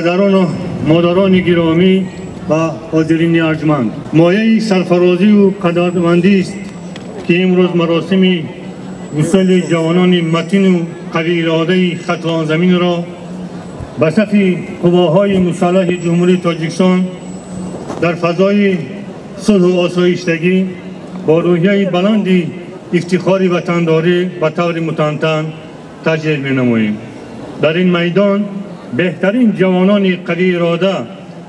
Падарону модарони гиромӣ ва ҳозирини арҷманд, мояи сарфарозию қадрмандист, ки имрӯз маросими гусели ҷавонони матину қавииродаи Хатлонзаминро ба сафи қувваҳои мусаллаҳи Ҷумҳурии Тоҷикистон дар фазои сулҳу осоиштагӣ бо рӯҳияи баланди ифтихори ватандорӣ ба таври мутантан таҷлил менамоем. Дар ин майдон беҳтарин ҷавонони қавиирода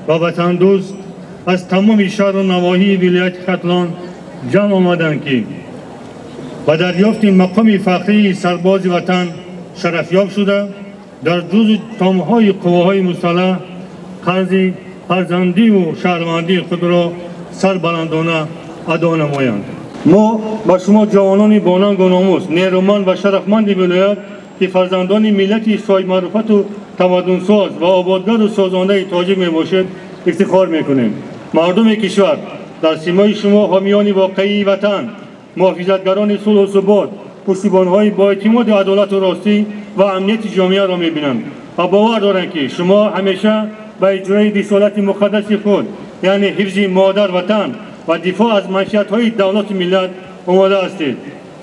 ва ватандӯст аз тамоми шаҳру навоҳии вилояти Хатлон ҷамъ омаданд, ки ба дарёфти мақоми фахрии сарбози ватан шарафёб шуда, дар ҷузъи томҳои қувваҳои мусаллаҳ қарзи фарзандиву шаҳрвандии худро сарбаландона адо намоянд. Мо ба шумо, ҷавонони бонангу номус, нерӯманд ва шарафманди вилоят, ки фарзандони миллати соҳибмаърифату тамаддунсоз ва ободгару созандаи тоҷик мебошед, ифтихор мекунем. Мардуми кишвар дар симои шумо ҳомиёни воқеии ватан, муҳофизатгарони сулҳу субот, пуштибонҳои боэътимоди адолату ростӣ ва амнияти ҷомеаро мебинанд ва бовар доранд, ки шумо ҳамеша ба иҷрои рисолати муқаддаси худ, яъне ҳифзи модар ватан ва дифоъ аз манфиатҳои давлату миллат омода ҳастед.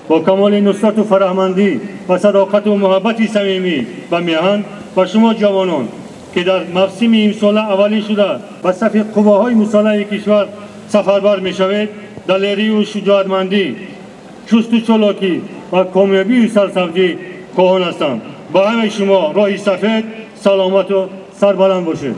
Бо камоли нусрату фараҳмандӣ ва садоқату муҳаббати самимӣ ба меҳан ба шумо, ҷавонон, ки дар мавсими имсола аввалин шуда ба сафи қувваҳои мусаллаҳи кишвар сафарбар мешавед, далерию шуҷоатмандӣ, чусту чолокӣ ва комёбию сарсабзӣ хоҳон ҳастам. Ба ҳамаи шумо роҳи сафед, саломату сарбаланд бошед.